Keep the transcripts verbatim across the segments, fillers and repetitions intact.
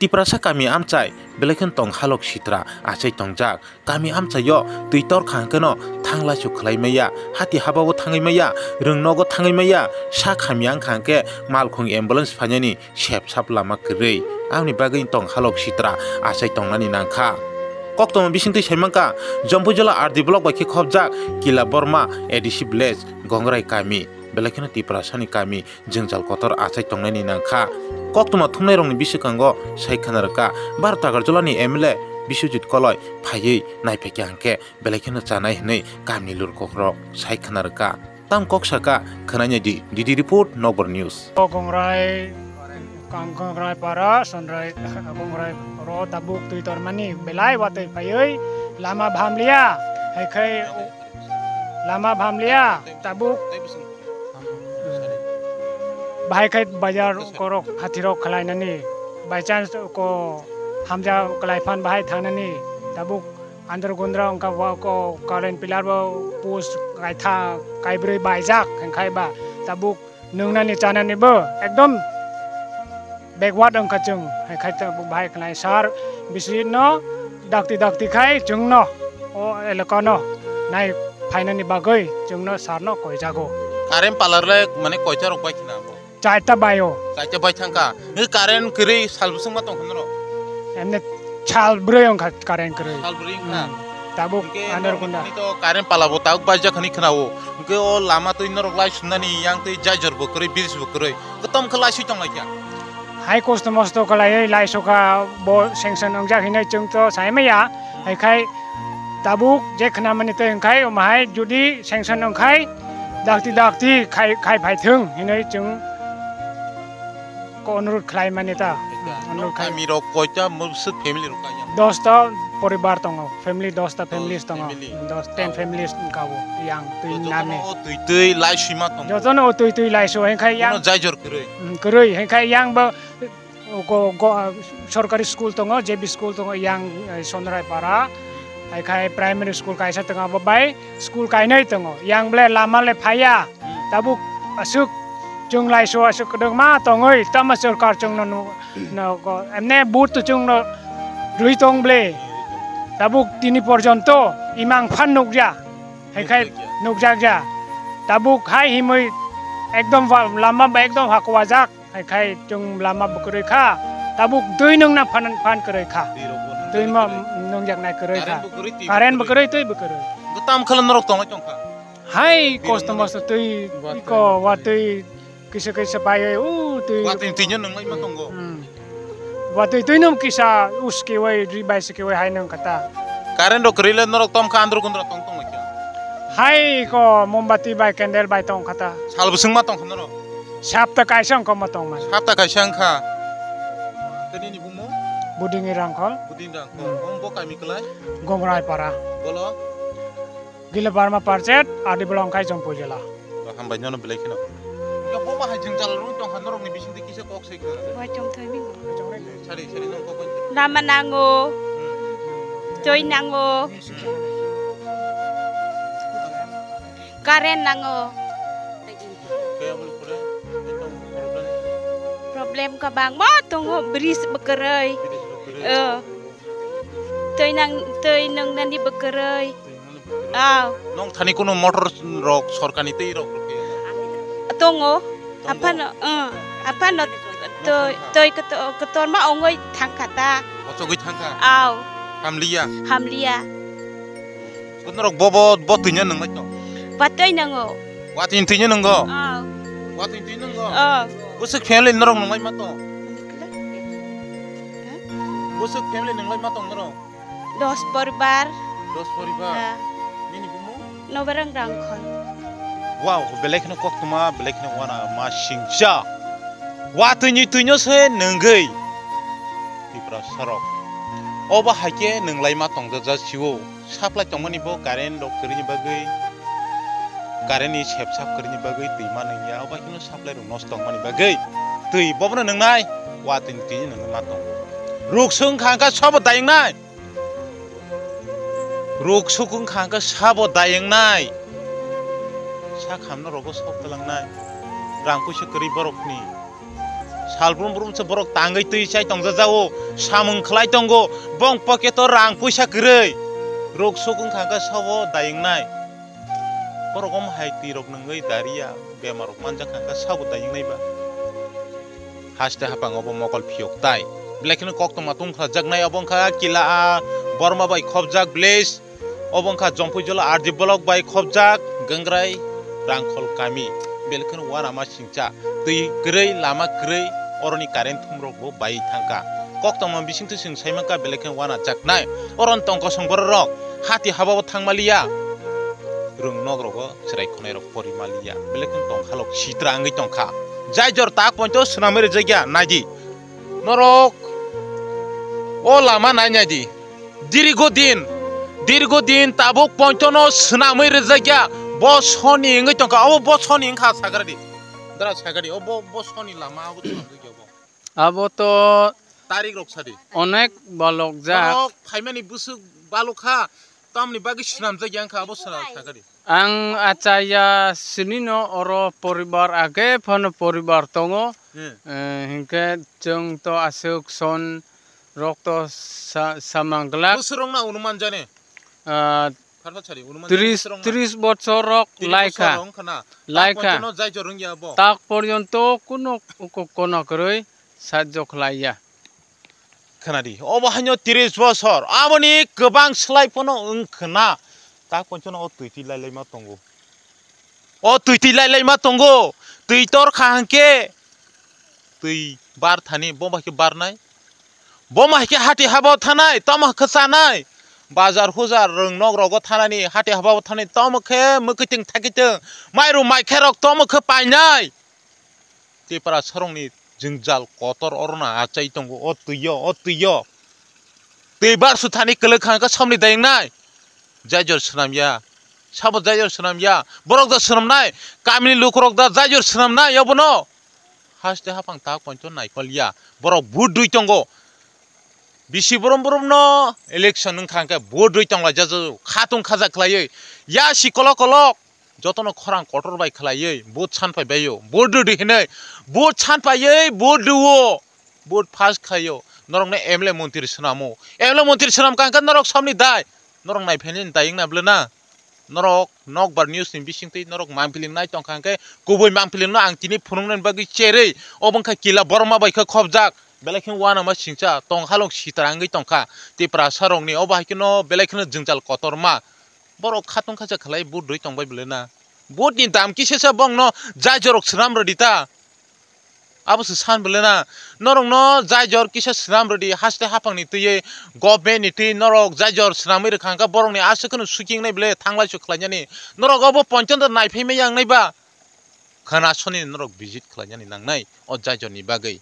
Tiprasa kami amchai belai kheno tong halok sitra achai tongjak. Kami amchaio twi torkha hwnkhe no thang laisu khlai maya, hati habao thangwi maya, rwng nogo thangwi maya, sak hamya wngkha hwnkhe malkhung ambulance phainani sep sap lama kwrwi. Amoni bagwi tong halok sitra achai tongnani nangkha. Koktwma bisingtwi saimankha, Jompui jila R D block bai khe khopjak Kila Borma A D C village Gongrai kami, belai kheno Tiprasani kami jwngjal kotor achai tongnani nangkha. Koktwma thumnairokni bwswkango sai khna rwkha, Bharat Agarjalani M L A Biswajit Koloi phaiwi naiphaikha hwnkhe belai kheno chanai hwnwi kamini lukukrok sai khna rwkha. Tamo kok saka, khwnai naidi, D D report, Nokbar News. O Gongrai, Kang-, Gongrai para, Sonrai, Gongrai ro tabuk twi tormani belai watwi phaiwi lama bhamliya, hai khai lama bhamliya, tabuk bahai khai bazar korok hathirok khwlainani, by chance ko hamja kwlai phan bahai thangnani, tabuk Andhra gundra wngkha bo ko current pillar bo post kaitha kaibrwi baijak hwnkhai ba tabuk nwngnani chanani bo ekdom backward wngkha chwng, hai khai tabuk bahai khlai sir bisi no dakti dakti khai chwngno o elaka no nai phainani bagwi chwngno sir no koijago. Current palar le mane koita rok bai khna bo? Chaita baio. Chaita bai thangkha. Ngi current kwrwi sal bwswk ma tongkha norok? Emne sal brwi wngkha current kwrwi. Sal brwi wngkha. Hmm. Tabuk Hwnkhe Andhra norok gunda. Hwnwi to current pala bo tabuk baijak hwnwi khna-o. Hwnkhe o lama twi norok lai sumnani yang twi jaijor bo kwrwi, bridge bo kwrwi. Kwtam khe lai sui tong lai kha. Hai kosto mosto khlaiwi lai sukha bo sanction wngjak hinwi chwng to sai maya. Hai khai tabuk je khna mani tei wngkhai omo hai jodi sanction wngkhai dakti dakti khai, khai phai thung hinwi chwng ko onurut khlai mani ta. Acha, onurut nong khai. Kami rok koita mwswk family rok kaya? Dos ta poribar tongo, family dos ta Oh, families tongo. Family. Dos, ten Oh. families wngkha bo yang twi Jotono nani. O twi twi lai sima tongo. Jotono o twi twi lai so, hengkhai yang Bono jaijor kwrwi. Mm, kwrwi, hengkhai yang bo go, go, sorkari school tongo, J B school tongo, yang, eh, Sonrai para. Hai khai primary school kaisa tongo, abo bai school kainwi tongo. Yang ble lama le phaiya. Tabuk aswk chwng lai so aswk kwdwkma tongwi tamo sorkar chwngno nu-, no ko, emne but to chwngno rwi tong ble. Tabuk tini porjonto imang phan nukya. Hai khai nukjak ya. Tabuk hai himwi ekdom wa-, lama ba ekdom hakwajak. Hai khai chwng lama bo kwrwi kha, tabuk twi nwngna phan, phan kwrwi kha. Twi rok bo nwng Twi kwrwi ma kwrwi. Nwngjaknai kwrwi kha. Current bo kwrwi, twi Current bo bo kwrwi. Kwrwi, twi bo kwrwi. Bo tam khala norok tongwi tongkha? Hai Twi kosto rok mosto twi watwi iko twi. Watwi kisa kisa bai oi, u twi. Watwi twi nyo nwnglai ma tongo. Hmm. Watwi twi nwng kisa uski oi, ri bai siki oi hai nwng kata. Current rok kwrwi le norok tom kha andro gundro tong tong lai kha? Hai iko mombati bai candle bai tong kata. Sal bwswng ma tong kha norok? Sapta kaisa wngkha ma tongmani. Sapta kaisa wngkha. Tini ni bumung? Budini Rangkhol. Budini Rangkhol. Hmm. Bumung bo kami kwlai? Gongrai para. Bolo? Gila Barma Parchet, Adi Bolong Kaichom Pujala. Hambai nono belai kheno. Ya, bo bahai jeng jala rung tong kha norok ni bising de kisa kok se kha. Bai tong thai mi. Sari, sari, nang kok. Lama nango. Hmm. Twi nango. Hmm. Current nango. Kaya bole pore, eto problem. Problem kabangma tongo, bridge bwkharwi. Bridge bwkharwi. Oh. Twi nang, twi nungnani bwkharwi. Twi nungnani bwkharwi. Oh. Nong thani kuno motor rok sorkani twi rok rw phiya? Tongo. Tongo? Aphano, oh. Aphano twi, twi kotor, kotorma ongwi thangkha ta. Ochogwi thangkha? Oh. Hamliya? Hamliya. Norok bo, bo, bo twino nwnglai tong? Watwi nango. Watwi twino nwngo? Oh. Watwi twino nwngo? Oh. Bwswk family norok nwnglai ma tong? Bwswk family nwnglai ma tong norok? Dos poribar. Dos poribar? Ha. Nini bumung? Nobarang Rangkhol. Wow, belai kheno koktwma, belai kheno wana ma singcha. Watwi ni twino se nwngwi. Tiprasa rok. Obo hai khe nwnglai ma tong ja, ja sio. Supply tongmani bo current rok kwrwini bagwi, current ni sep sap kwrwini bagwi twi manwi ya, obo kheno supply rok nosto wngmani bagwi twi bobono nwngnai, watwi ni twi nwngnai ma tongo. Ruk swng kha hwnkha sabo dayungnai, ruk swk wng kha hwnkha sabo dayungnai, sak hamno rogo sok twlangnai, rang puisa kwrwi borokni. Sal brum brum se borok tangwi twi chai tongjajago, samung khlai tongo, bong pocket o rang puisa kwrwi. Rok suk wngkha khe sabo dayungnai. Borok omo hai twi rok nungwi daria, bemar rok manjak kha khe sabo dayungnai ba. Haste hapang obo mokol phiyok tai. Belai kheno koktwma tungkha jaknai obo wngkha kila a Borma bai khopjak village. Obo wngkha Jompuijolo R D block bai khopjak Gangrai Rangkhol kami. Belai kheno uanama singcha, twi kwrwi, lama kwrwi, oroni current thumrok bo bai thangkha. Koktwma bisingtwi chwng saimankha belai kheno uanajaknai. Oroni tong kosong bororok hati habao thangmaliya. Rwng nogrogo chwrai khwnairok porimaliya. Belai kheno tongkhalok sitra wngwi tongkha. Jai jor tak pointo swnamwi rwjakya naidi. Norok o lama nai nai di. Dirgo din, dirgo din tabuk pointono swnamwi rwjakya. Bo soni wngwi tongkha, obo bo soni wngkha sagardi. Dara sagardi, obo bo soni lama abo swnamjakya obo. Abo to tarik rok sadi. Onek balok jak. Norok phaimani bwswk balokha, tamni bagwi swnamjakya wngkha abo swnam sagardi. Ang achaiya sinino oro poribar age phano poribar tongo. Hmm. Eh, hinkhe chwng to aswk son rok to sa-, samang glak. Bwswrwngna onuman jani? Ah, Pharpar sari, onuman jani tris, bwswrwngna? Tris bochor rok tris laikha. Bochor wngkha na? Laikha. Tak porjonto jai jor wngya bo? Tak porjonto kuno ko-, kono kwrwi sajjo khlaiya. Khwnadi, obo haino tris bosor, aboni kwbang slai phano wng khwna. Tak pointono o twi twi lai lai ma tongo. O twi twi lai lai ma tongo. Twi tor kha hwnkhe twi bar thani, bo bai khe barnai. Bo mai khe hati habo thanai, tamo khe chanai. Bazar hujar rwng nok rogo thanani, hati habo thanai, tamo khe mwkwiting thakwiting. Mairum maikhe rok tamo khe painai. Tipra sarongni jwngjal kotor orono achai tongo o twi-o, o twi-o. Twi bar su thani kwlwk kha khe somni dayungnai. Jaijor swnamya. Sabo jaijor swnamya. Borok da swnamnai. Kamini lukurok da jaijor swnamnai obono. Haste haphang tak pointo naikol ya. Borok vote dui tongo. Bisi borom borom no election wngkha hwnkhe vote rwi tonglaijak, khatung khaja khlaiwi ya si kolok kolok jotono khorang kotor bai khlaiwi vote sanpai baio, vote rwdi hinwi vote sanpaiwi vote rwo, vote pass khlaio, norokno M L A montri swnamo, M L A montri swnamkha hwnkhe norok somni dai, norok naiphaini dai wngna bwlwna? Norok nokbar news ni bisingtwi norok mangpiling nai tongkha hwnkhe kubui mangpiling no ang tini phunuknani bagwi cherwi obo wngkha kila borma bai khe khopjak belai khe uanama singcha tonghalok sitra wngwi tongkha Tiprasa rokni obo hai kheno belai kheno jwngjal kotorma borok khatung khacha khlai vote rwi tongbai bwlwna vote ni dam kisa sa bongno jai jorok swnam rwdi ta. Abo se san bwle na, norokno jai jor kisa swnam rwdi, haste haphangni twiwi, government ni twi norok jai jor swnamwi rwkha hwnkhe borokni aswk kheno suking nai bwle thanglai su khlainani. Norok obo pointono naiphai maya wngnai ba? Khana soni norok visit khlainani nangnai o jai jorni bagwi.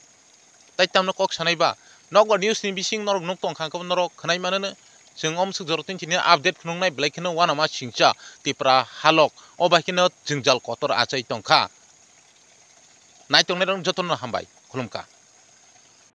Tai tamno kok sanai ba? Nokbar news ni bising norok nuk tongkha hwnkhe norok khwnai manono. Chwng omswk jora tini update phunuknai belai kheno uanama singcha Tipra halok. O bai kheno jwngjal kotor achai tongkha. Naitongnai rok jotono hambai, khulumkha.